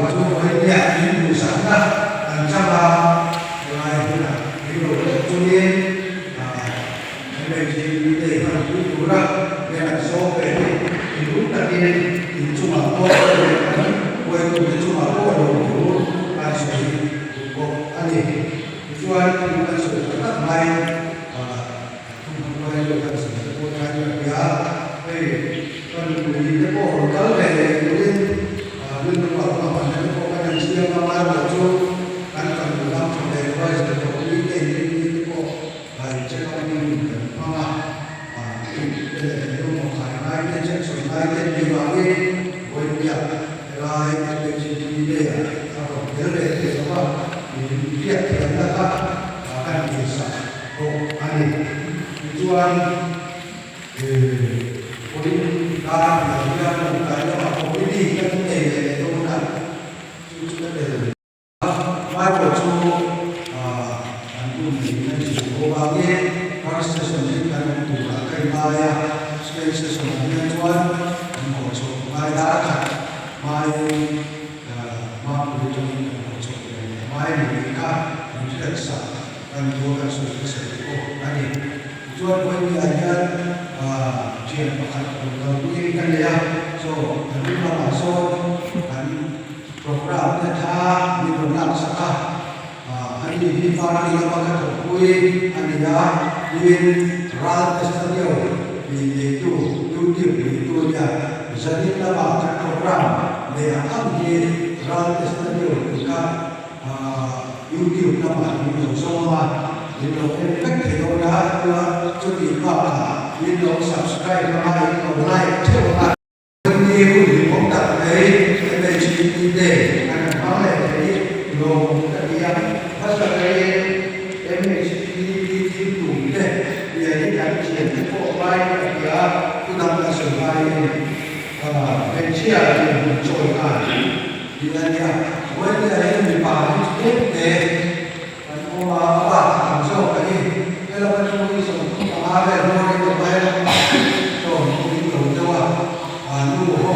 Maipawh chu Vawinia in duhsakna kan chang a, helai hunah min lo hlawh chungin MHDP te i hman pui tura hian an sawm ve ni. Thinlung takin in chungah pawh leh kan huaitute chungah pawh lawmthu kan sawi duh bawk a ni. Tichuan thu kan sawi tak tak mai thu hmanruai deuh kan sawi te pawh thain ka hria a, hei ka nupui te pawh rawn kal ve leh turin rilru ah ruahmanna te pawh kan insiam a, amaherawh chu kan fanu dang tha ve lo a, zirtawpni te inrinni te pawh check up in kan hmang a, te leh rilru khai ngai te check sawi ngai te tih vangin vawipiah helai MHP day ah a rawn tel leh thei lo va, min hriat thiamna kha kan tihsak bawk a ni. Tichuan vawiin dar piah hian rawn kai lamah committee kan nei leh leh dawn a, chu chu ka tel. Bible chu an hun niin a chhun tho vangin first session hi kan awm turah ka inlai a, second session ah hian chuan kan haw chhuah ngai dar khat hmain Mapui atangin kan haw chhuah ve leh a ngai a ni tih kha min hriatsak kan thu a kan sawi hmasa te pawh a ni. Tichuan Vawinia hian thian pakhat rawn kalpuiin ka nei a, chaw a hnung lamah sawn kan Programme te kha min rawn lak sak a, ani hi party lama ka thawkpui a ni a, tin Ral Studio tih neitu YouTube neitu a nia, zanin lama kan programme neih ang ang hi Ral Studio tih kha YouTube lamah min lo zawng a, min lo en vek thei dawn a, chutih bakah min lo subscribe anga in lo like theuh ang a. Ni hun hlimawm tak mai MHEP te an han hmang leh thei lawmawm ka ti a, hmasa berin MHEP thil tum te piahin kan thian te pawh ngai ka ti a, thu dang kan sawi ngaiin hmeichhia dinhmun chawi khan tih a nia, Vawinia hian mipa hi chu tlem te kan awm a, a bak a tam zawk a ni. Helama thu hi 35 vel hmawrin awm a, helama tlawm pawhin lo deuh a, nu ho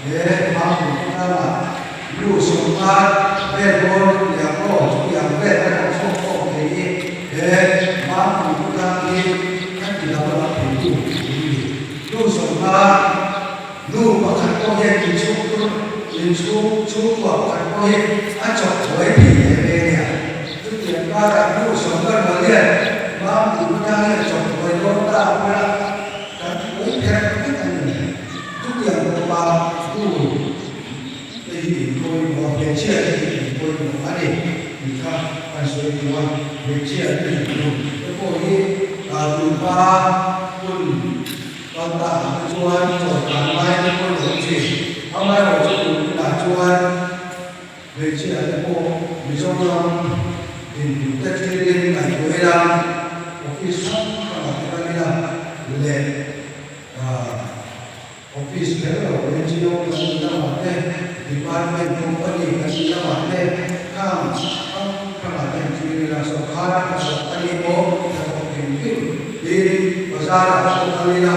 he hmangpui khawtlangah nu 50 vel hmawrin nia aw chutiang vel kan han chhuak khawm thei hi he hmangpui khawtlang hi kan ti danglam theitu in ni. Nu 50 Nu pakhat pawh hian inchhung tur, inchhung chhungkua pakhat pawh hi a chawp thuai thei leh ve nia. Chutiang karah nu sawrkar rual hian mam tih hmatang hian chawp thuai dawn ta a pawh a, kan thuai pher vek a ni. Chutiang khawpa nu te hi in pawimawh a, hmeichhia te hi in pawimawh a ni tih kha kan sawi duh a. Hmeichhia te hi nu te pawh hi tunhma hun Kalta ah te chuan chawlhkan lai te pawh in awm thin. Amaherawh chu tun hunah chuan hmeichhia te pawh Mizoram dinhmun te thlirin ngaihtuah ila, office hrang hrangah te kal ila leh office kher lo NGO kan tih lamah te, department company kan tih lamah te khang hrang hrangah te an thlir ila, sawrkar a hnathawk a ni maw hnathawk hrim hrim Tin, bazar-ah pawh kal ila,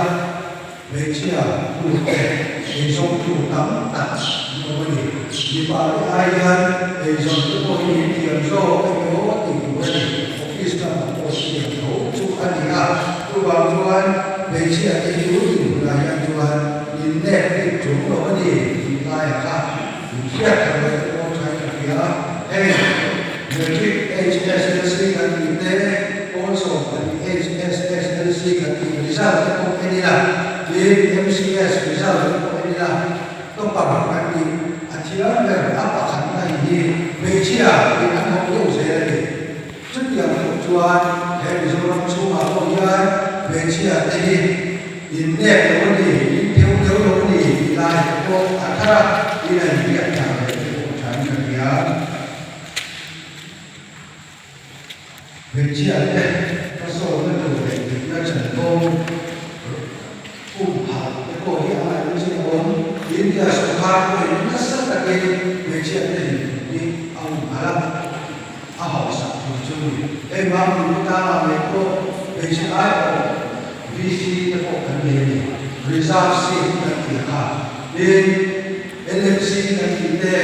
hmeichhia hnute eizawngtu tam tak an awm a ni. Mipa te ai hian eizawnte pawh hi min thiam zawk emaw tih tur a ni. Office lamah pawh siam tho chu a ni a, chuvang chuan hmeichhia te hi tun hunah hian chuan innek bik chung lo a ni tih laiah kha min hriat thar leh te pawh thain ka hria. Hei, Matric HSLC kan tih te, Pawl 12 HSSLC kan tih result te pawh en ila, tin MCS result te pawh en ila, topper kan tih a thiam ber a pakhatna hi hi hmeichhia in an hawk deuh zel a ni. Chutiang khawp chuan he Mizoram chhungah pawh hian hmeichhia te hi innek lo a ni, intheu theu lo a ni tih lai te pawh a thar a, in a inhriat thar leh te pawh thain ka hria. Hmeichhia te hmasawnna tur leh dikna chanvo humhalh te pawh hi a ngaihna chin a awm. India sawrkar pawhin nasa takin hmeichhia te dinhmun hi a humhalh a, a hausak tur chu a ni. Hei Mangpui khawtlangah ngei pawh hmeichhe ai pawh VC te pawh kan nei a ni, reserve seat kan tih kha. Tin. LMC kan tih te,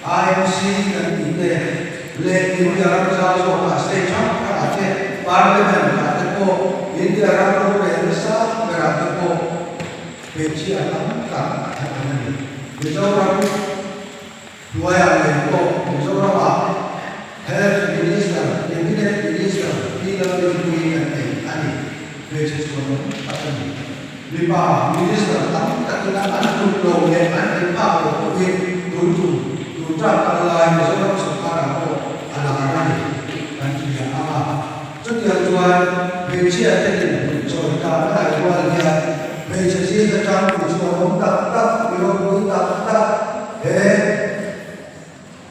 IMC kan tih te leh India ram zau zawkah state hrang hrangah te Parliament ah te pawh India ram rorelna sang berah te pawh hmeichhia tam tak an awm a ni. Mizoram hnuaiah ngei pawh Mizoramah Health Minister, Cabinet Minister Pi Lalrinpuii kan nei a ni. Hmeichhe chhuanawm tak a ni. Mipa Minister tam takin an tluk lo leh an ei phak lo pawhin tun tum tun ṭan kal lai Mizoram sawrkarah pawh a lar a ni kan hria ang a. Chutiang chuan hmeichhia te dinhmun chawi dan a ngaih rual hian hmeichhe zing aṭang mi chhuanawm tak tak, mi ropui tak tak he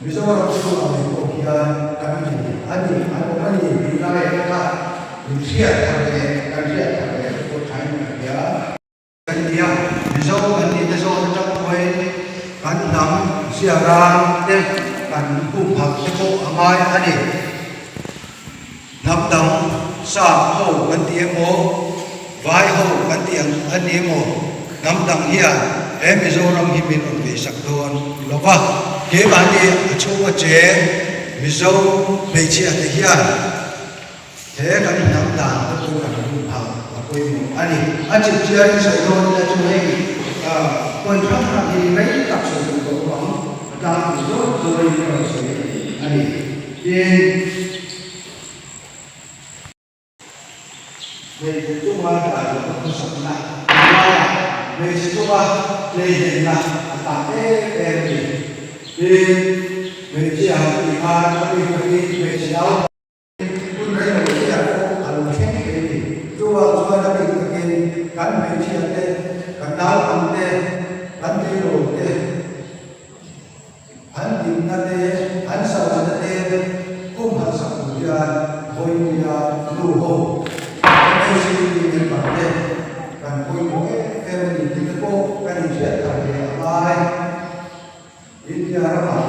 Mizoram chhungah mai pawh hian kan nei a ni, an awm a ni tih lai kha min hriat thar leh kan hriat thar leh te pawh thain ka hria. Kan ni a, Mizo kan nih te zawn atang pawhin kan hnam ziarang te kan humhak te pawh a ngai a ni. Hnam dang sap ho kan ti emaw, vai ho kan ti ang a ni emaw, hnam dang hian he Mizoram hi min rawn veisak dawn lo va. Keimahni a chhunga cheng Mizo hmeichhia te hian he kan hnam dan te pawh kan hmu phah a pawimawh a ni. A chipchiarin sawi dawn ila chu hei point hrang hrang hi rei tak sawi duh tawh ang, a tlangpui zawk zawkin ka rawn sawi a ni. Tin. Hmeichhe chunga dah loh a hmasakna laiah hmeichhe chunga hleihlenna a tam em em a ni. Tin, hmeichhia han tih khan a bik takin hmeichhe naupang hun rei lo chiah pawh a lo thleng thei a ni. Chuvang chuan a bik takin kan hmeichhia te, kan naupang te, kan tleirawl te, An dinna te, an sawina te kum han sak tur hian vawinia nu ho MHCP member te kan pawimawh em em a ni tih te pawh kan inhriat thar hle a ngai. India ramah,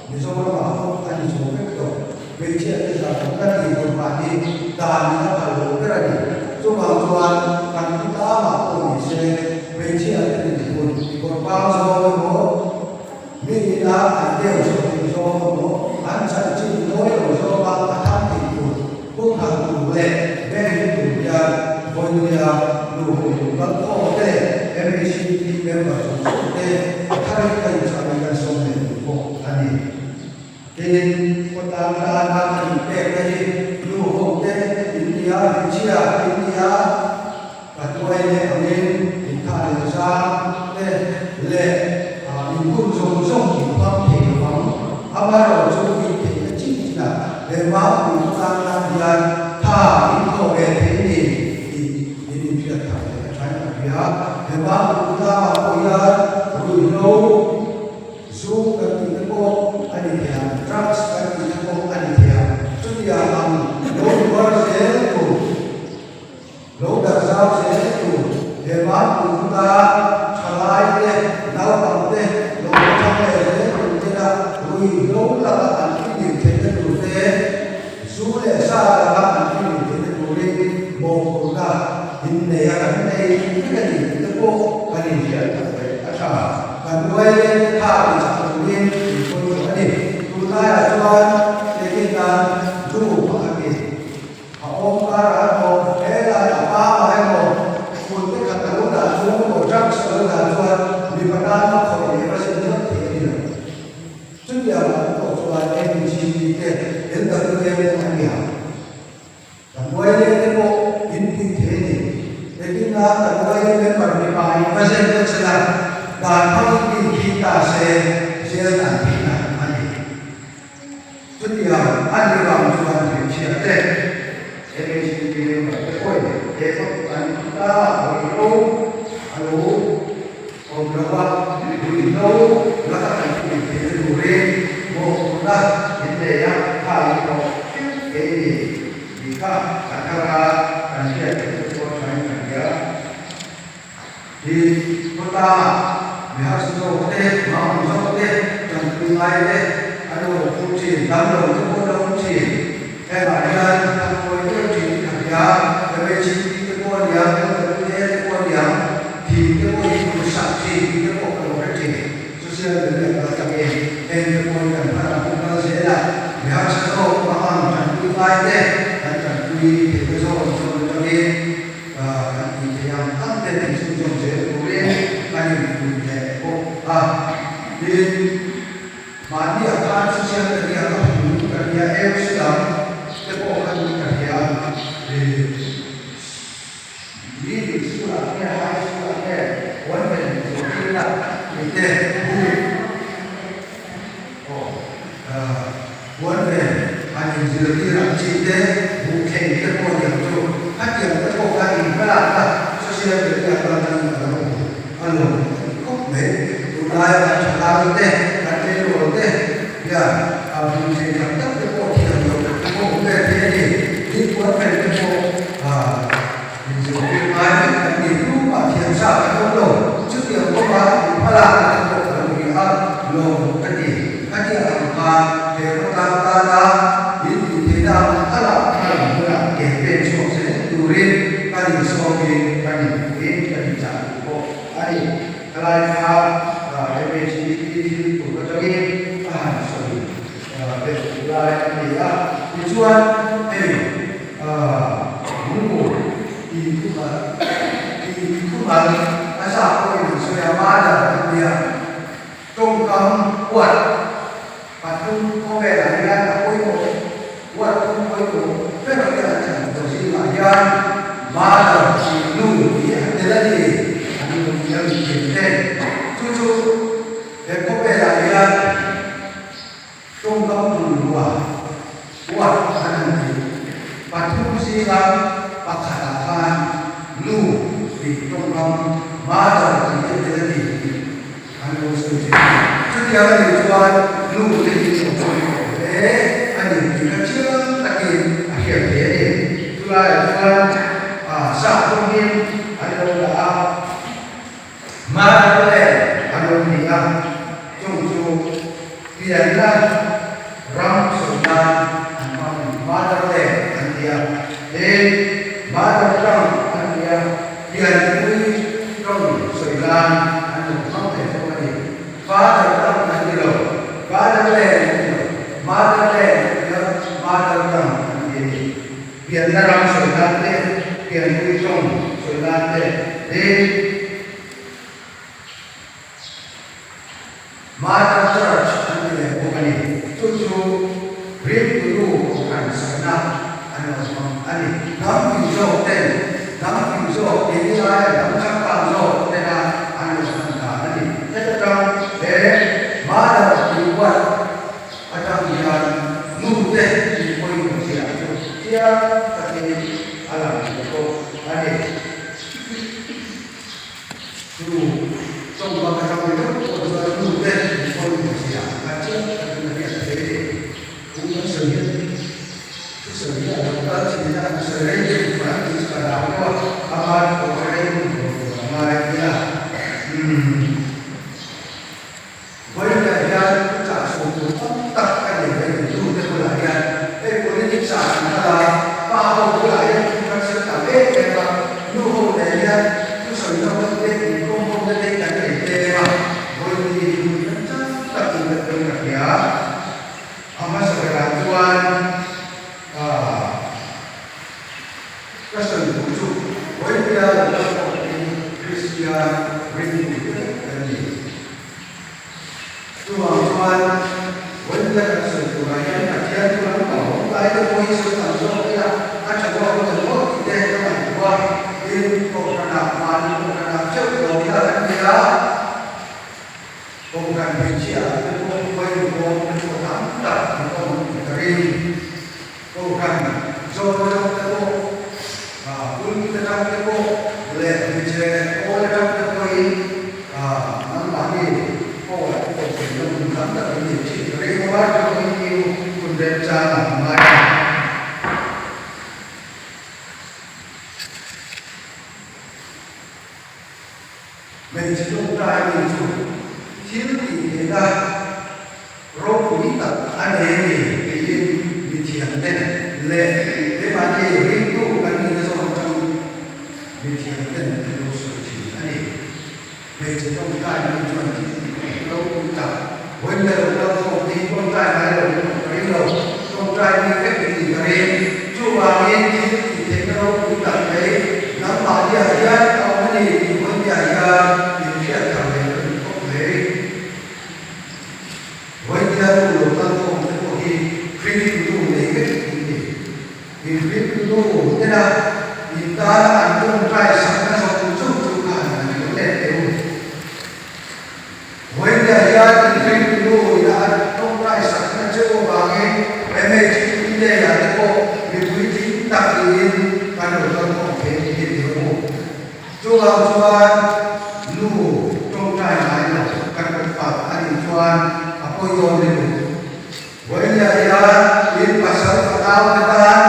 Mizoramah pawh a ni chho vek tawh. Hmeichhia te zah kan la tih tur mahni dan in a phal lo ber a ni. Chuvang chuan kan khawtlangah pawh ni se hmeichhia te dinhmun kawr pang zawng emaw, mi ina an deu chho thei zawng emaw, an chanchin nawi lo zawnga a thang thei tur humhal tur leh venghim tur hian vawinia nu ho in kal khawm te leh MHCP member zawng zawng te a tharin ka inchahna kan sawm leh tur pawh a ni. Tin, khawtlang tana kan inpekna hi nu ho te in ni a, hmeichhia in ni a, ka tuai leh angin inthah leh zang te leh inhun zawng zawng in hmang thei lo vang. Amaherawh chu in theihna chin chinah he Mangpui khawtlang tan hian tha in thawh ve thei ni tih in inhriat thar leh a thain ka hria. He Mangpui khawtlangah pawh hian ruihhlo, Zu kan tih te pawh a ni thei ang, drugs kan tih te pawh a ni thei ang. Chutiang ang lo tuar zel tur, lo darh zau zel tur, he Mangpui khuta thalai te, naupang te lo la thang leh zel tur tena ruihhlo laka an fihlim theihna tur te, zu leh sa laka an fihlim theihna turin mawhphurhna innei a kan nei vek a ni tih te pawh kan inhriat tak leh a tha. Kan uai leh te kha ti chak turin min pawimawh a ni. Tunlaiah chuan keini tan nu pakhat in a awm karah emaw, helai a pangah emaw, kut te khat a lo dah chuan emaw, drugs a lo dah chuan mipa tan a khawih leh va zin ngawt thei a ni lo. Chutiang ah pawh chuan MEGP te LWM te an ni ang. Kan uai leh te pawh in pui thei a ni. Engtin a kan uai leh member mipa in va zen deuh se la, dan hmangin mi khi ta se zel dan theihna a ni. Chutiang a ni vang chuan hmeichhia te MHP member te pawhin he an ta ruihhlo a lo awm lo a, ruihhlo laka kan pui theihna turin mawhphurhna min nei a, kha in hlawh theuh thei a ni tih kha a thar a, kan hriat theih te pawh thain ka hria. Tin, khawtlangah mi harsa zawk te, mangam zawk te, tanpui ngai te an lo awm fur thin, damlo te pawh an lo awm thin. Hengah hian a thawi deuh thin ka hria, MHP te pawh a niang, LWA te pawh a niang, thing te pawh hi hmu sak thin tih te pawh ka lo hre thin. Tin, mahni ah khan social media ka hmu in ka hria, apps dang te pawh kha ni ka hria. Middle school ah nge high school ah nge huan ven zirtirna tih te hu aw huan ven han inzirtir ang chi te buh thleng te pawh niang chu khatiang te pawh kha inhmalakna social media kal atangin ka lo hmu a lawm khawp mai. Tunlaia kan thalai te kan tleirawl te hian a buh thleng tak tak te pawh thiam loh te pawh awm ve thei a ni. Tin huan ven te pawh Inzirtir ngai vek kan ni tumah thiam sa kan awm lo. Chutiang kawpa in hmalakna te pawh ka lo ri a, lawm ka ti. Khatiang ang khan he khawtlang tana in tih theihna ang khala hmalam hunah ke pen chhuak zel turin kan insawmin kan inpuiin kan inchah duh bawk a ni. Khalai kha MHEP thil tur atangin ka han sawi belh duh lai a ni a. Tichuan hei. Lungmuh tih thumal tih thumal a zah pawhin an sawi a, mother an nia. Tawngkam huat pathum khawvelah hian a pawimawh huat thum pawimawh ber te an thlan tawh zingah hian mother tih nu tih an tel a ni. An lo ti a mi thiam ten. Chu chu he khawvelah hian. Tawngkam bungrua huat an han ti. Pathum zinga pakhatah khan nu tih tawngkam mother tih te tel a ni tih an lo sawi thin a. Chutiang a nih chuan nu te hi lo pawimawh hle a ni tih kha chiang takin a hriat theih a ni. Chulaiah chuan sap tawngin an lo dah a. Mother leh an lo ni a, chung chu pianna ram sawi nan an hmang a ni. Mother leh an ti a, tin mother tongue an ti a, pianpui tawng sawi nan an lo hmang leh bawk a ni. Father tongue an ti lo, father land an ti lo, mother land an ti a, mother tongue an ti a ni. Pianna ram sawi nan te, pianpui tawng sawi nan te tin Mother Church an ti leh bawk a ni. Chu chu Ringtunu Kohhran sawina an lo hmang a ni. Hnam fing zawk ten, hnam fing zawk keini aia hnam changkang zawk tena an lo hman dan a ni. Heta tang he Mother tih huat Atang hian nu te tih pawimawh zia chu chiang takin a lang thei bawk a ni. Chu tawngkam atang ringawt pawh chuan nu te tih pawimawh zia kha chiang takin a hriat thei a ni. Thu kan sawi hian thu sawi hi a lo kal thin a, an sawi rei deuh chuan an tih chu ka hlau deuh a, ama pawh a rei hun tur tur a ngai a nia. Umm. Vawiinah hian chah chhuah tur tam tak a nei mai ni tu te bulah hian hei politics ah kan kal a, pa ho bulah hian thu kan sawi tam em em a, nu ho nen hian thu sawi na hun te inkawm ho na te kan nei tlem a, vawiin hi hun kan chang tak in kan awm ka hria. A hmasa berah chuan ah ka sawi duh chu vawiin lo kal pawh hi Kristian ringtu te vek kan ni. Chuvang chuan vawiin kan sawi turah hian Pathian chu ram pang awm lai te pawh hi sawi tam zawk ila a tha zawk ang maw tih te ka ngaihtuah a, tin Kohhranah mahni Kohhranah theuh lo ila kan ti a, Kohhran hmeichhia ah te pawh vawiin kawng te pawh tam tak an awm tih ka ring. Kohhran zawn atang te pawh, pulpit atang te pawh leh hmeichhe pawl atang te pawhin nangmahni pawl te pawh sawi na hun tam tak in nei thin. Ka ring awm a, chuvangin new hun remchang ah ka ngai a. Hmeichhe tawngtai mi chu thil tih theihna ropui tak a nei a ni tiin mithiamte leh keimahni ringtu kan nihna zawk atangin mithiamten an lo sawi thin a ni. Hmeichhe tawngtai mi chuan thil tih theihna ropui tak vawiin leh lo kal khawm te hi tawngtai ngai lo in awm ka ring lo, tawngtai mi vek in nih ka ring. Chuvangin thil tih theihna ropui tak mai nangmahniah hian a awm a ni tih vawiinniah hian inhriat thar leh ka duh khawp mai. Chuvang chuan nu tawngtai ngai lo kan awm palh a nih chuan a pawi dawn lutuk. Vawinia hian in pasal fanau te tan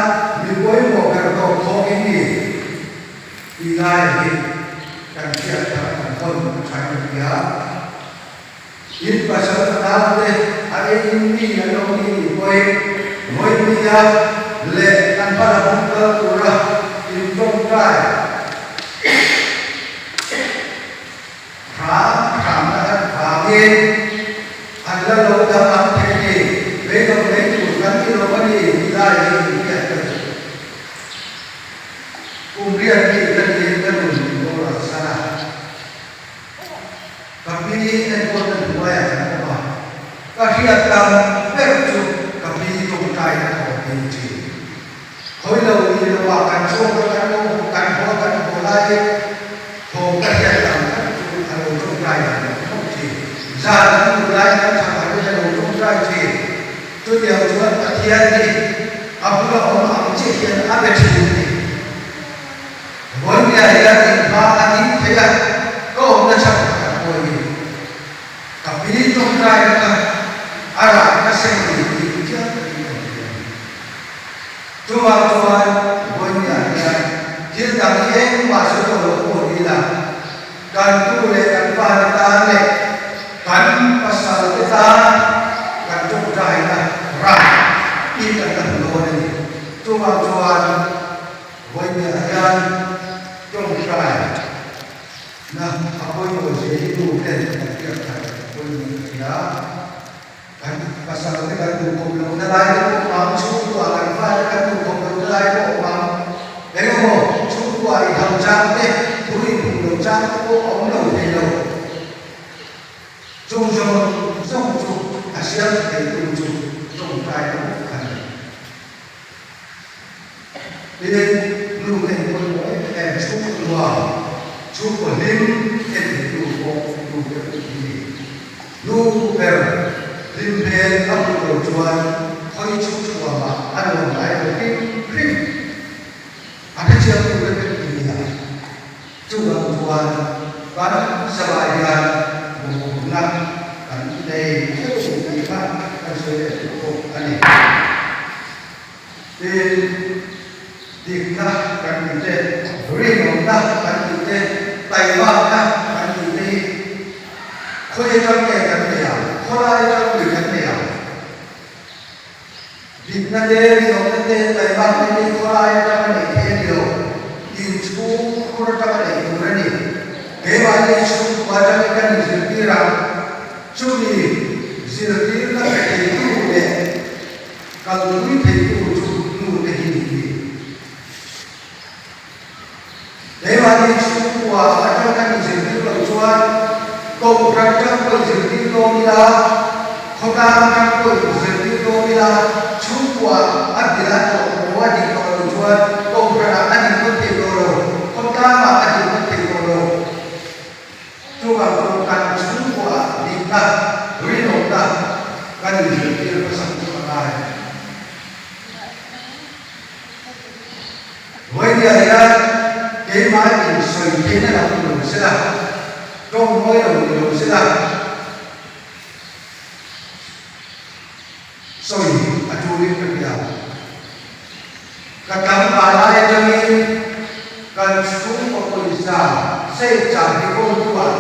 mi pawimawh ber tawp thawk in ni tih lai hi kan hriat thar kan hawn a tha em tia. In pasal fanau te a ei in mi an lo ni tih pawhin vawinia leh kan hmala hmun kal tura in tawngtai Hram hramna kan vangin an la lo dang ang thei ni, beidawng lei tur kan ti lo a ni tih lai hi in hriat ka duh. Kum riat mi ka niin ka nun min boral san a, ka pi enkawlna hnuaiah kan awm a, ka hriat tam ber chu ka pi tawngtaina thawh hi ni thin. Khawi lo ni lo ah kan chhuak a kan lo kan haw kan haw laiin thawm ka hriat ang tak chu a lo tawngtai dan lo khawp thin. Zan kan hmuh laiin kan chhak ah hian a lo tawngtai thin. Chutiang chuan Pathian hi a bula awm ang chiah hian a be thin a ni. Vawinia hian inhma a ding thei a, ka awmna chhak pakhat pawh hi Ka pi tawngtaina kha a rah ka seng ni tih chiang takin ka hmu a ni. Chuvang chuan vawinia hian thil dang hi engmah sawi tawh lo pawh ni ila, kan tu leh kan fate tan leh kan pasal te tan kan tawngtaina rah tih kan la hmu dawn a ni. Chuvang chuan vawinia hian tawngtai Na a pawimawh zia hi nu ten kan hriat thar a pawimawh ka ti a, kan pasal te kan duh khawp lo na lai te pawh awm ang, chhungkua kan fa te kan duh khawp lo na lai pawh awm ang, eng emaw chhungkua i hau chang te, thu in hmuh lo chang te pawh a awm lo thei lo. Chung zawng zawng chu a siam theitu chu tawngtai na bawk a ni. Tin, nu enkawl em em chhungkua, chhungkaw hlim entheitu pawh nu te pawh hi ni. Nu ber hlim hmel a hmuh loh chuan khawi chhungchhuamah a nuam ngai lo hrim hrim. A hrechiang tu te pek ni nia. Chuvang chuan kan savai hian mawhphurhna kan nei theuh tih kha kan sawi leh duh bawk a ni. Tin, dikna kan tih te, rinawmna kan tih te, taihmakna kan tih te hi khawi atang nge kan nei ang, khawlai atang lui kan nei ang? Dikna te, rinawmna te, taihmakna te hi khawlai atanga neih theih a ni lo, inchhung khur atanga neih tur a ni. Keimahni chhungkua atangin kan inzirtir ang, chumi zirtirna pe theitu leh Kalpui theitu chu nu te hi ni hi. Keimahni chhungkua atang kan inzirtir loh chuan Kohhran tang pawh inzirtir dawn ila, khawtlang tang pawh inzirtir dawn ila, chhungkua a bil a tawh maw a dik tawh loh chuan Kohhranah a dik ngawt thei tawh lo, khawtlangah a dik ngawt thei tawh lo. Chuvang chuan kan chhungkua dikna, rinawmna kan inzirtir hmasak chu a ngai. Vawinia hian keimah insawi theihna lam ni lo sela, tawng mawi lo ni lo sela, sawi a tulin ka hria. Ka tlangval lai atangin kan chhungkaw pawisa save chah hi kawltuah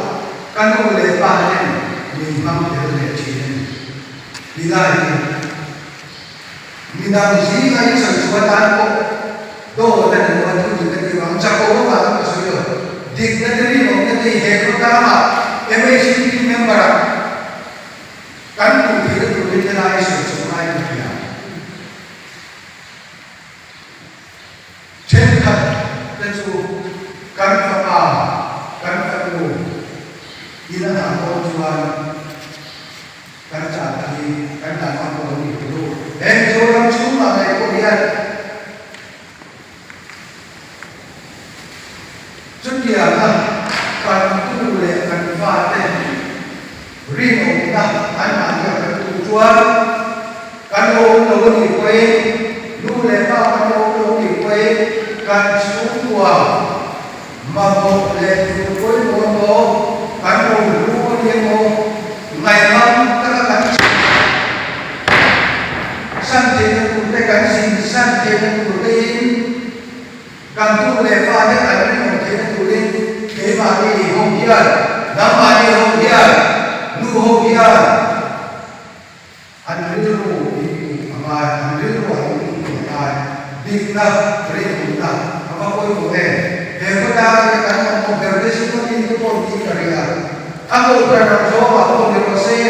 ka nu leh pa ten min hmang tel leh thin a ni. Tilai hi midang zinga i sawi chhuah atan pawh dawt a ni lo a, thu dik a ti vang chak awm avangin ka sawi lo. Dikna te rinawmna te hi he khawtlangah MHCP member-ah kan hmuh theihna turin helai sawi chhuah ngai ka hria. Thenkhat te chu kan fapa, kan fanu in a dah dawn chuan kan chah hi kan dah ngam lo a ni tih u. He Mizoram chhungah ngei pawh hian chutianga kan tu leh kan fate Rinawmna anmahni a kan duh chuan kan awm lo a nih pawhin, nu leh pa kan awm lo a nih pawhin kan chhungkua Mamawh leh tur pawimawh emaw, kan rohlu a ni emaw, ngaihngam taka kan san theihna tur te, kan zin san theihna tur tein kan tu leh fate an rinawm theihna turin keimahni ho hian, nangmahni ho hian, nu ho hian, An rilru in duh a ngai, an rilruah in duh a ngai. Dikna, rinawmna a va pawimawh em? He khawtlang hi kan mamawh ber te zinga mi te pawh tih ka ring a. A kohhran ang zawngah pawh ni rawh se,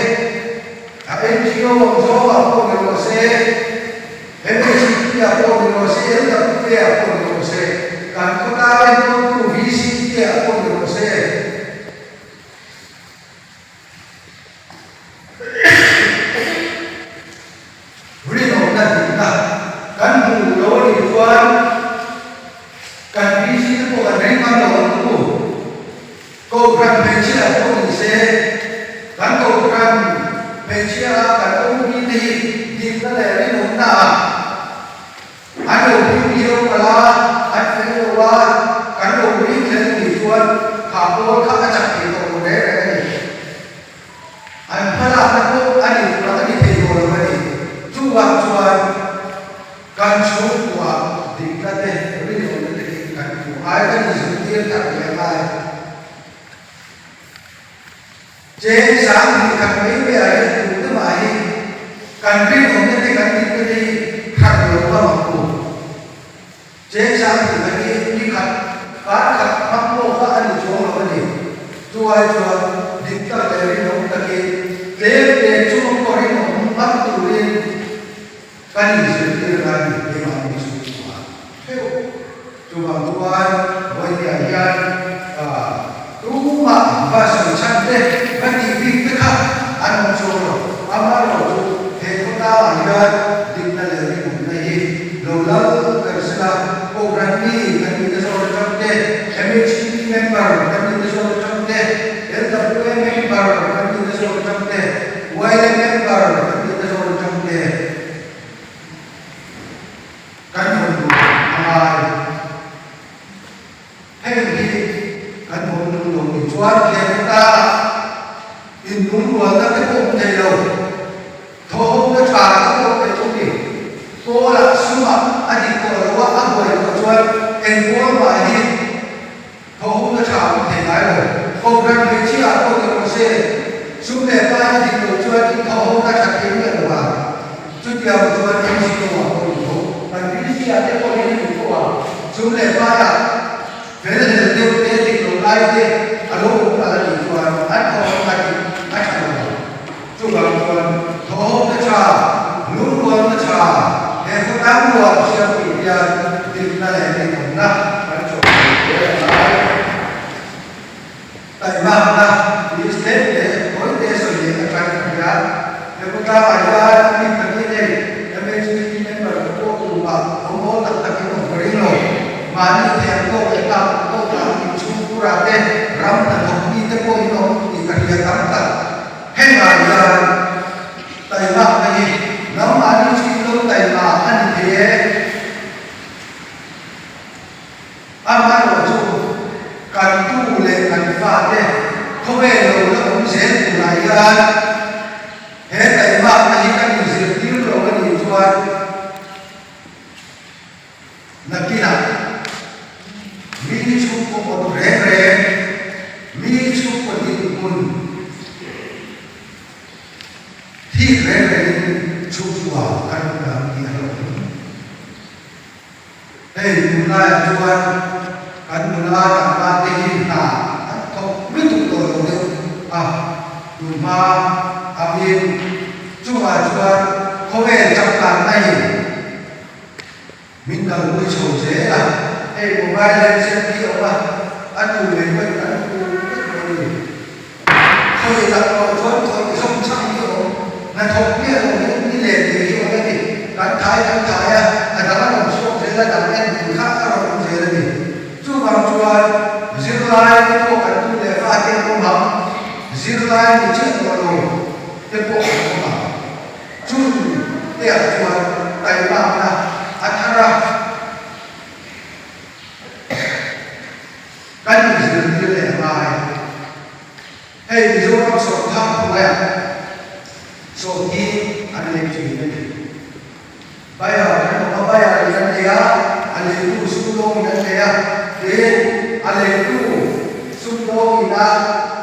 a NGO ang zawngah pawh ni rawh se, MHP ah pawh ni rawh se, LWA ah pawh ni rawh se, kan khawtlang enkawltu VCT ah pawh ni rawh se, Rinawmna dikna kan hmuh lo a nih chuan kan PC te pawh kan reng ngam lo ang u. Kohhran hmeichhia pawh ni se, kan kohhran hmeichhia a kan OP te hi dikna leh rinawmna ah An lo hlim viau palh a, an fel lo a, kan lo ring hlel nih chuan kha pawl kha a chak thei tawh lo reng reng a ni. An hmalakna pawh a ni tur a ni thei tawh lo a ni. Chuvang chuan kan chhungkua dikna te, rinawmna te hi kan hmuh ai kan inzirtir tak leh a ngai. Cheng sang hnih khat mai mai ah hian tun te mah hi kan rinawmna te kan dikna te hi khat lo ngam ang u. Cheng sang hnih khat hi ni khat kar khat hmang pawh kha a ni chuang lo a ni. Chu ai chuan dik tak leh rinawm takin tlem te chung pawh rinawm ngam turin kan inzirtir ngai ni keimahni chhungkua theuh. Chuvang chuan Vawinia hian tumah va sawi chhan te, va tih bik te kha an awm chuang lo. Amaherawh chu he khawtlangah hian dikna leh rinawmna hi lo lal ber sela, Kohhran mi kan nihna zawk atang te, MHP member kan nihna zawk atang te, LWA member kan nihna zawk atang te, YLA member kan nihna zawk atang te, Kan hawn duh a ngai. Heng hi kan hawn duh lo nih chuan he khawtlang ah inlungrualna te pawh awm thei lo, thawhawmna tha te pawh awm thei lo ni. Pawl ah sum ah a dik tawh lo a, a buai tawh chuan eng pawl mah hi Thawhawmna tha awm thei ngai lo. Kohhran hmeichhia ah pawh ni rawh se, sum leh pai a dik loh chuan in thawhawmna tha thei miah lo a. Chutiang chuan NGO ah pawh ni tho. Kan VC ah te pawh hian a ni tho a, sum leh pai ah fel hlel deuh te dik loh lai te a lo awm palh a nih chuan an thawhawmna dik a tha lo ang. Chuvang chuan thawhawmna tha, lungrualna tha he khawtlang nuam siam tur hian dikna leh rinawmna kan chawhpui hle a ngai. Taihmakna tih step leh hawite sawi leh atang ka hria. He khawtlangah hian a bik takin hei MHP member te pawh tumah awm awl tak takin awm ka ring lo. Mahni thiam tawk leh tlak tawk lah inchhungkhurah te ram hnathawk mi te pawhin awm tih ka hria tam tak. Hengah hian taimakna hi nangmahni chu in lo taima a ni thei e. Amaherawh chu kan tu leh kan fate khawvel lo la awm zel turah hian he taimakna hi kan inzirtir lo a nih chuan Nakinah mi chhungkaw awt reng reng, mi chhungkaw dinhmun thik reng rengin chhungkua kan awm ang tih a hlauhawm. Hei tunlaiah chuan kan nula tlangval te hi hna an thawk lutuk tawh lo deuh a, tunhma angin chungah chuan khawvel changkanna in Min kalpui chho zel a, hei mobile handset hi a awm a, a tu mai pawhin kan pu vek mai a ni. Khawih tak loh chuan khawih zawng chang hi a awm, hnathawk miah lo hi ni leh tih hi a awm a ni. Kan thai kan thai a, a dang a rawn chhuak zel a, dang en tur kha a rawn awm zel a ni. Chuvang chuan zirlai te pawh kan tu leh fa te an awm ang, zirlai ni chiah tawh lo te pawh an awm ang. Chung te ah chuan taimakna a thar a, kan a,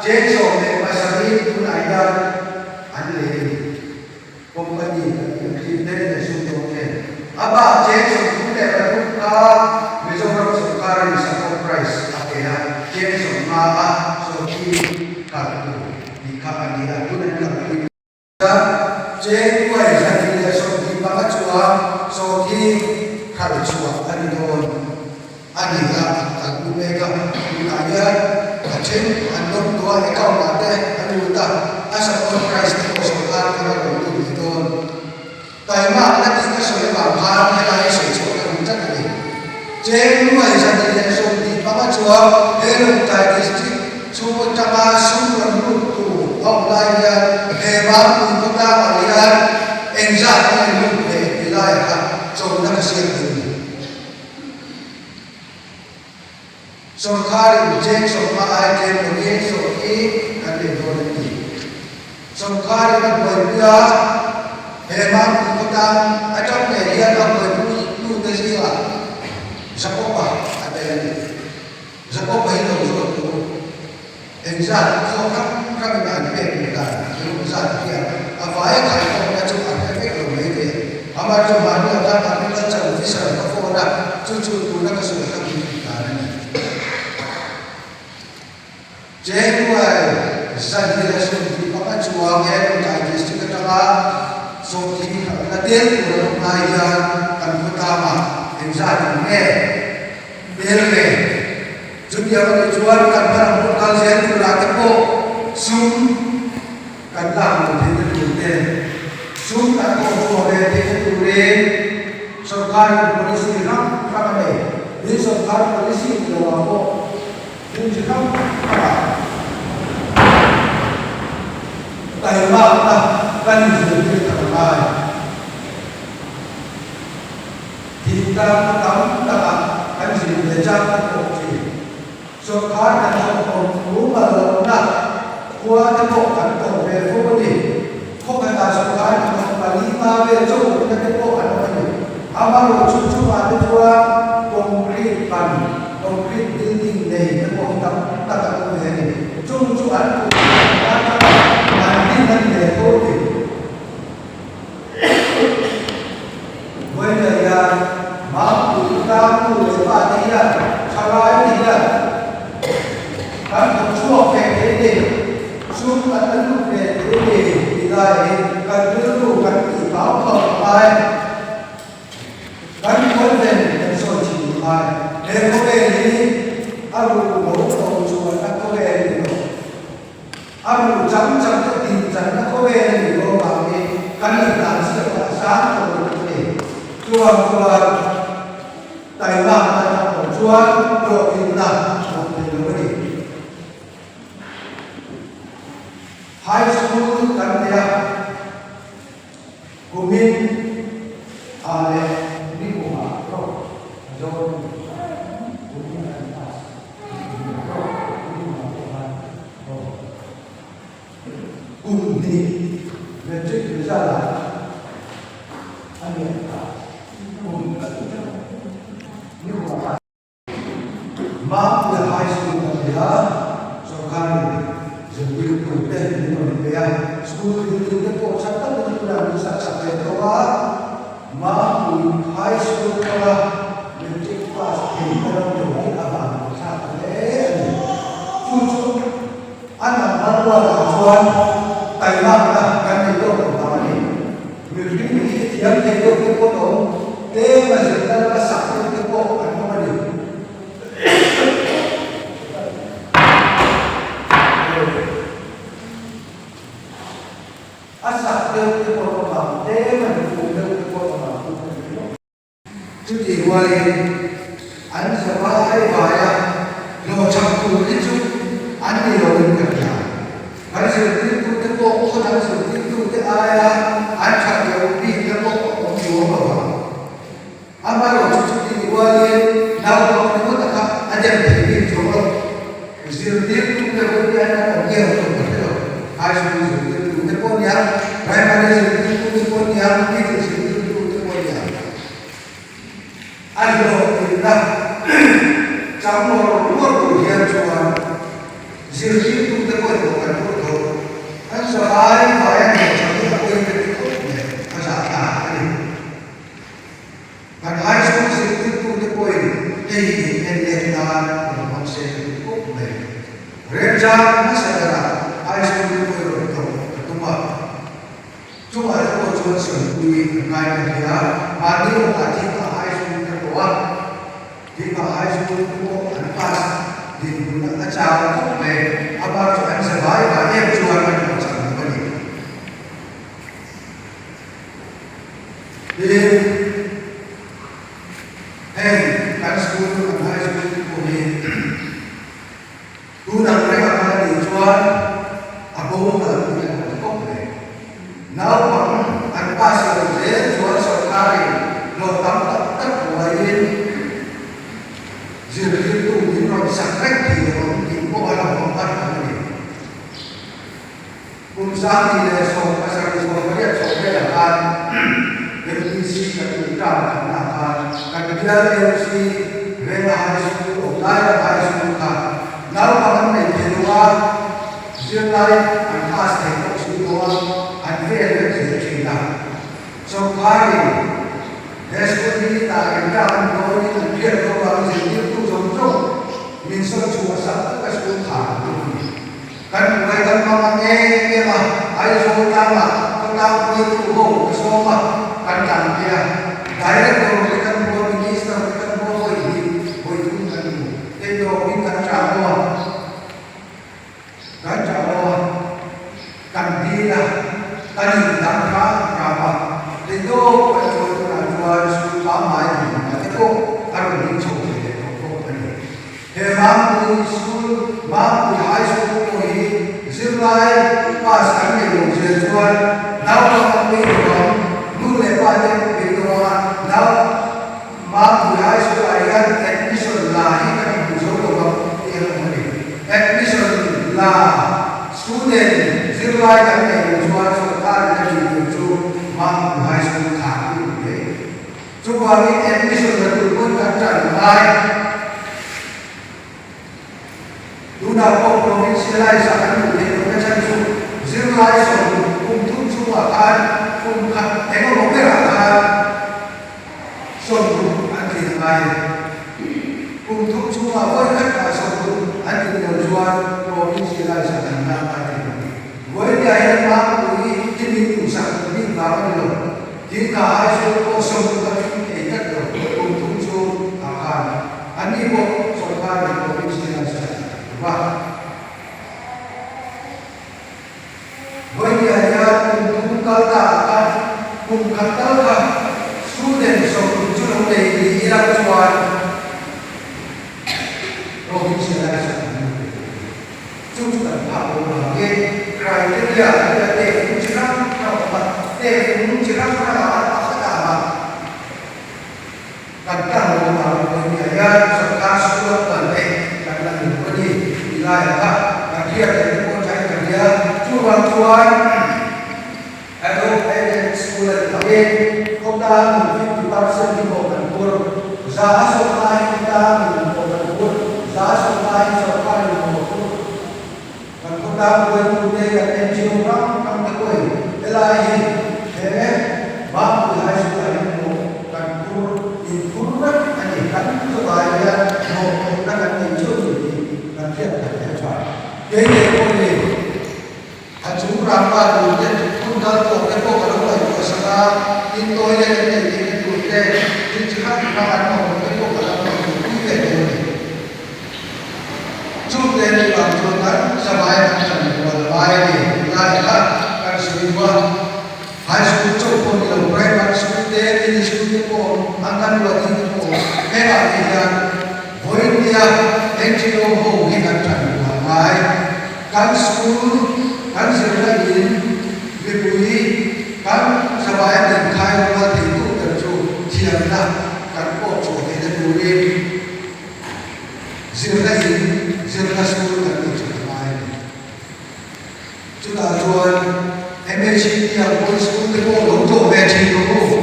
cheng 17 tunah hian an lei a ni. Company kan tih ang khi National Sumdawng ten a bak cheng 33 kha Mizoram sawrkarin support price a pe a, cheng 50 a sawrthi kal tur tih kha a ni a, tun an kalpui a. Cheng nuai 125 chuan sawrthi khalh chhuah a ni dawn a ni a, an kalpui mek a, tunah hian a then an lawm tawh a, account ah te a lut a, a support price te pawh sawrkar khan a rawn lut leh dawn. Taimak na tih ka sawi avang khan helai sawi chhuah ka duh tlat a ni. Cheng nuai 125 chuan he Lawngtlai District chhung atanga sum rawn lut tur a awm lai hian he Mangpui khawtlangah hian engzat nge lut ve ti laiah kha chawlhna ka siam thei a ni. Sawrkarin cheng 50 ai tlem lovin sawrhi kan nei dawn a ti. Sawrkarin a buaipui a, he Mangpui khawtlang atang ngei hian a buaipui tute zingah Jakob-a a tel a ni. Jakob-a hi lo zawt tur engzat khaw hrang hrangin an pek leh dan engemaw zat a hriat a vai a khaikhawmna chu a hre vek lo mai thei a. Amah chu mahni ah khan Agriculture Officer ka phone a, chu chu tuna ka sawi kha min tih dan a ni. January 125 chuang he Lawngtlai District atanga sawhthing hralhna tel tur an awm lai hian kan khawtlangah engzat in nge tel ve? Chutiang a nih chuan kan hmalam hun kal zel turah te pawh sum kan lak loh theihna tur te, sum kan thawh chhuah ve theihna turin sawrkarin policy hrang hrang a nei. Tin, sawrkar policy ni loah pawh hmun chi hrang hrangah taimakna kan inzirtir tak a ngai. Thingtlang tam takah kan zin ve chak te pawh thin. Sawrkar hnathawk awm mumal lohna khua te pawh kan tawh ve fo a ni. Khaw khatah sawrkar hnathawk pali nga vel chauhna te pawh an awm a ni. Amaherawhchu chungah te chuan concrete ban, concrete building nei te pawh hi tam tak an awm ve a ni. Chung chu an kut atanga an din a ni ve fo a ni. Vawiin hian Mangpui tlang nu leh pa te hian thalai te hian kan thawk chhuak ve thei ni, sum kan la lut ve thei ni tih laiin kan rilru kan tih bau bau a ngai. Kan puanven kan sawi thin a ngai. He khawvel hi a ruh lo to chuan a khawvel a ni lo. A ruh chang chang te din channa khawvel a nih dawn vangin kan intan chiah pawh a sang tawh lutuk a ni. Chuvang chuan taimakna atang pawh chuan hlawhtlinna hmuh thei lo a ni. High School kan nei a, kumin ah leh nikumah erawh a zawn a ni. Kumin an pass. Kum hnih matric result ah a lian ta kum Mapui High School kan ni a, sorkarin zirtirtu te min rawn pe a, school building te pawh tha takin tunah min sak sak ve tawh a, Mapui High School atanga matric pass thei ka ram lo hi a van lo thlak hle a ni. Chu chu a number rualah chuan taimakna kan nei tawk lo vang a ni. Mihring hi thiam thei deuh te pawh an awm, tlem a zirna lama sak deuh te pawh an awm a ni. A sak deuh te pawh an awm ang, tlem a hnufuh deuh te pawh an awm ang tih ka ni lo. Chutih rualin an zavai vaia hlawhchham tur hi chu an ni loin ka hria. Kan zirtirtute pawh khaw dang zirtirtute aia an that loh bikna pawh a awm duang lo vang. Amaherawhchu chutih rualin naupang ringawt a kha a dem thei bik chuang lo. Zirtirtute pawh hian an awm nge awm lo ka hre lo. High school zirtirtute pawh nia, primary zirtirtute pawh nia, middle zirtirtute pawh nia. A hlawhtlinna chang ngawr ngawr tur hian chuan. Zirtirtute pawhin mawh kan phur tho. An zavai vai a hnawh chak hi a pawi ka ti khawp mai, a zahthlak a ni. Kan high school zirtirtute pawhin hei hi in en let nan rawn hmang se ka ti khawp mai. Remchang hmasa berah high school te pawhin rawn tlawh ka tum a. Chungah te pawh chuan sawipuii an ngai ka hle a, mahni lawkah thingah high school ka tlawh a. Thingah high school te pawh an pass dinhmun a chau khawp mai. A bak chu an za vai vai em chuan an hlawh chak lo a ni. Tin, heng kan school, kan high school te pawh hi Tun ang reng a kal a nih chuan a bo kal ang tih a hlauh khawp mai. Naupang an pass lo zel chuan sorkarin hlawh tam tak tak buaiin zirtirtu min rawn sak reng thei lo ang tih pawh a hlauhawm a hlauh a ni. Kum 2017 chawh velah khan MPC kan inṭam khatnaah khan kan bial MC Venga High School awm lai ram High School kha naupang an nei thei lo a, zirlai an pass thei bawk si lo a, an vel vek zel ṭhin a. Sawrkarin he school hi tah inṭam an dawnin an hriat lo vangin zirtirtu zawng zawng min sawn chhuah sak vek a school khar an tum a ni. Kan buai kan hmang ang em em a, Aizawl tlangah khawtlang hruaitu ho ka sawm a, kan tlan phei a, Director te kan hmu a, Minister te kan hmu a, vawi hnih, vawi thum kan hmu. Teitawkin kan chah ho a, kan chah ho a, kan dil a, kan indang hram hram a, teitawk kan chuan tunah chuan school pangngai dinhmunah te pawh a rawn ding chho thei leh tawh bawk a ni. He Mangpui School, Mangpui High School pawh hi zirlai pass kan neih loh zel chuan naupang an pei lo ang, nu leh pa te an pei lo ang a, nau Mangpui High School ah hian admission la hi kan inhmu zo lo ang tih an awm a ni. Admission la student zirlai kan neih loh chuan sorkarin a tih tur chu Mangpui High School khar hi a ni mai. Chuvangin admission la tur pawn kan ṭan ngai. Tunah pawh provincialize ah kan duh theih lohna chhan chu zirlai sawm kum thum chhungah khan kum khat eng emaw berah khan sawmruk an tlin a ngai a ni. Kum thum chhungah vawi khat mah sawmruk an tlin loh chuan provincialize ah kan lak ngai thei lo. Vawinia hian Mangpui hi min duhsak bik vang a ni lo. Tin ka Aizawl pawh sawmruk a tling thei tlat lo, kum thum chu a khan a, anni pawh sawrkar leh province an sa thei lo va. Vawinia hian kum thum kal ta ah khan kum khat tal kha student 60 chu lo nei ni ila chuan province an sa thei lo. Chu chu kan phak lo vangin criteria tia tehfung chi hrang hrang a awm a, tehfung chi hrang hrang ah khan pakhat ah mah kan tlang lo avangin vawinia hian sorkar school a kal te kan la ni lo a ni tih laiah kha kan hriat leh te pawh thain ka hria. Chuvang chuan Adobe School a ni angin khawtlang in 50% hi pawh kan phur, 100% hi khawtlang in pawh kan phur, 100% hi sorkar in pawh phur. Kan khawtlang hruaitute, kan NGO hrang hrang te pawhin helai hi he Mangpui High School ah hian pawh kan phur, in phur vek a ni. Kan chawlai hian mawhphurhna kan nei cheu tih hi kan hriat khat leh a tha. Kei leh pawh ni. A chung rangva tur te, hun kal tawh te pawh ka lo ngaihtuah sak a, tin toilet an neih theihna tur te, thil chi hrang hrang an mamawh te pawh ka lo ngaihtuah pui ve dawn a ni. Chungte ni vang chuan kan zavai kan chan kual a ngai a ni tih laiah kha kan sawi duh a. High school chauh pawh ni lo, primary school te, middle school te pawh awm, anganwadi te pawh awm, hengah te hian vawinia NGO ho hi kan chan kual a ngai. Kan school kan zirna in mipui kan zavai an inkhai rual thei tu ber chu thiamna kan pawh chhuah theihna turin zirna in zirna school kan nei tha ta ngai a ni. Chutah chuan MHEP ang pawn school te pawh lo tlawh ve thin rawh u.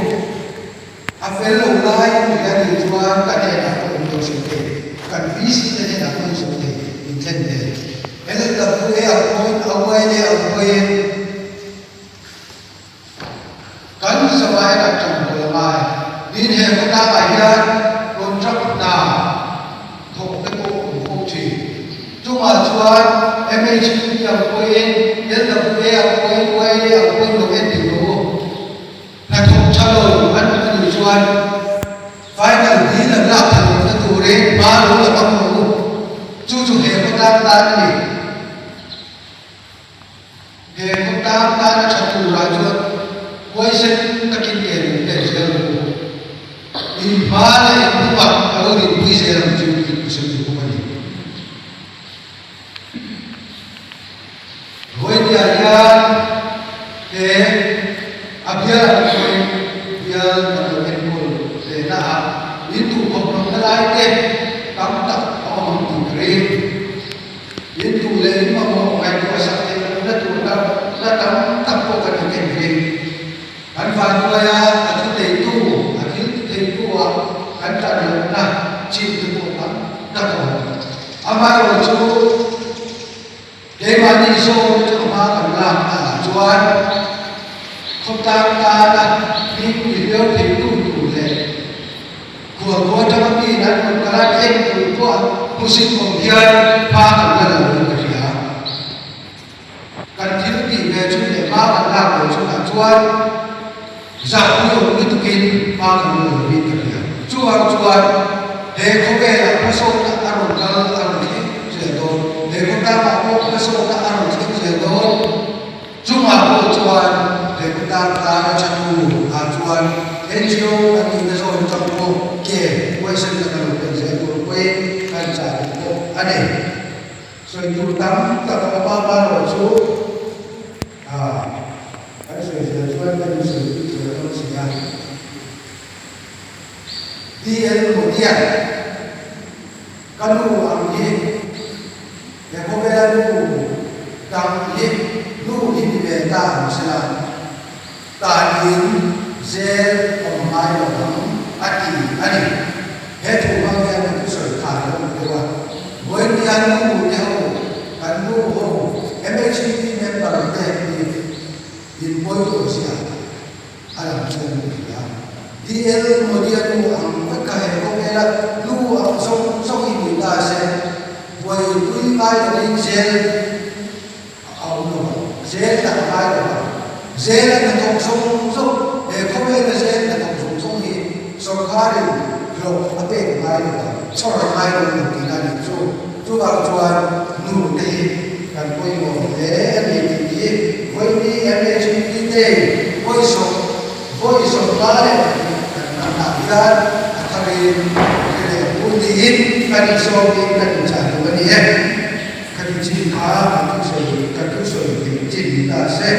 A fel lo lai tih a nih chuan ka hnenah pawh in lo sawi thei, kan VC te hnenah pawh in sawi thei, in thlen thei. LWA ang pawhin a uai leh ang pawhin kan zavai kan ṭangkawl a ngai. Tin, he khawtlangah hian contract hna thawk te pawh awm fo ṭhin. Chungah chuan MHP ang pawhin, LWA ang pawhin, YLA ang pawhin lo en ding rawh u. Hnathawk tha lo an awm a nih chuan final dil an lak that lohna turin hma lo la vak rawh u. Chu chu he khawtlang tan a ni. He khawtlang tana tha turah chuan huaisen takin ke lo pen zel rawh u. In hma leh in hnungah ka lo dinpui zel ang chu tih ka sawi duh bawk a ni. Vawinia hian he a bial ang pawhin bial kan lo enkawl lehna ah min duh khawp lohna lai te tam tak a awm ang tih ka ring. Min duh leh in mamawh ngaihtuah sak theih lohna tur na tam tak pawh kan inken ring. Kan vanduaia a thu neitu, a thil ti theitu ah kan tan lohna chin te pawh tam tak a awm. Amaherawhchu, keimahni zawn atanga hma kan lak na ah chuan khawtlang tana hming ti hliau theitu tur leh khualkhua atanga mi an rawn kal a en tur pawh hmusit awm hian hma kan la lo in ka hria. Kan thil tih ve chu leh hma kan lak ve chungah chuan zahpui awm lutukin hma kan la lo bik ka hria. Chuvang chuan he khawvelah hmasawkna a rawn kal a rawn thleng zel dawn, he khawtlangah pawh hmasawkna a rawn thleng zel dawn. Chungah pawh chuan he khawtlang tana thatu ah chuan NGO kan nihna zawn atang pawh ke huaisen taka lo pen zel tur pawhin kan chah duh bawk a ni. Sawi tur tam tak a awm a, amaherawh chu kan sawi zel chuan kan insawi pui zel dawn si a. DL Modian, Ka nu ang hi, he khawvela nu dang hi nu hi ni ve ta ang sela, tanin zel awm ngai lo ang a ti a ni. He thu hmang hian ka thusawi kha a lo ni deuh a. Vawinia nu te ho, kan nu ho, MHP member te hi in pawi tawh zia a lang chiang ni thei a. DL Modi-a nu ang vek kha he khawvela nu ang zawng zawng hi ni ta se, buaipui ngai lovin zel A awm lo ang. Zel tak a ngai lo ang. Zel a hnathawk zawng zawng, he khawvela zel hnathawk zawng zawng hi sawrkharin hlawh a pek a ngai lo ang, chhawr a ngai lo ang tihna a nih chu. Chuvang chuan nu te hi kan pawimawh hle a ni tih hi vawiini MHP te vawisawm vawisawm leh kan hmanah hian a tharin hre leh ang u tiin kan insawmin kan inchah duh a ni e. Ka ti chin kha ka thusawi ka thusawi theih chin ni ta se.